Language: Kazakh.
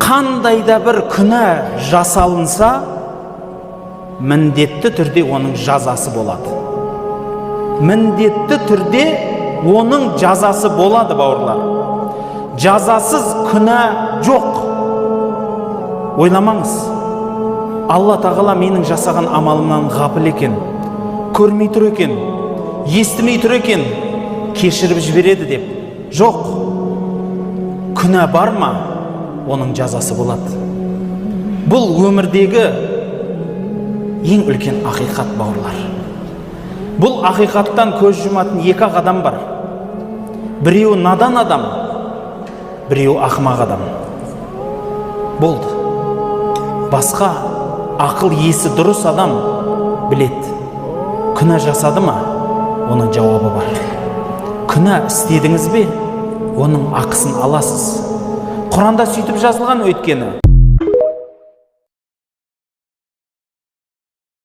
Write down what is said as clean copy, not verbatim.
Қандай да бір күнә жасалынса, міндетті түрде оның жазасы болады. Міндетті түрде оның жазасы болады, бауырлар. Жазасыз күнә жоқ. Ойламаңыз, Алла Тағала менің жасаған амалымнан ғапыл екен, көрмей тұр екен, естімей тұр екен, кешіріп жібереді деп. Жоқ. Күнә бар ма, оның жазасы болады. Бұл өмірдегі ең үлкен ақиқат, бауырлар. Бұл ақиқаттан көз жұматын екі ақ адам бар: біреуі надан адам, біреуі ақымақ адам. Болды. Басқа ақыл есі дұрыс адам білет: күнә жасады ма, оның жауабы бар. Күнә істедіңіз бе, оның ақысын аласыз. Құранда сөйтіп жазылған өйткені.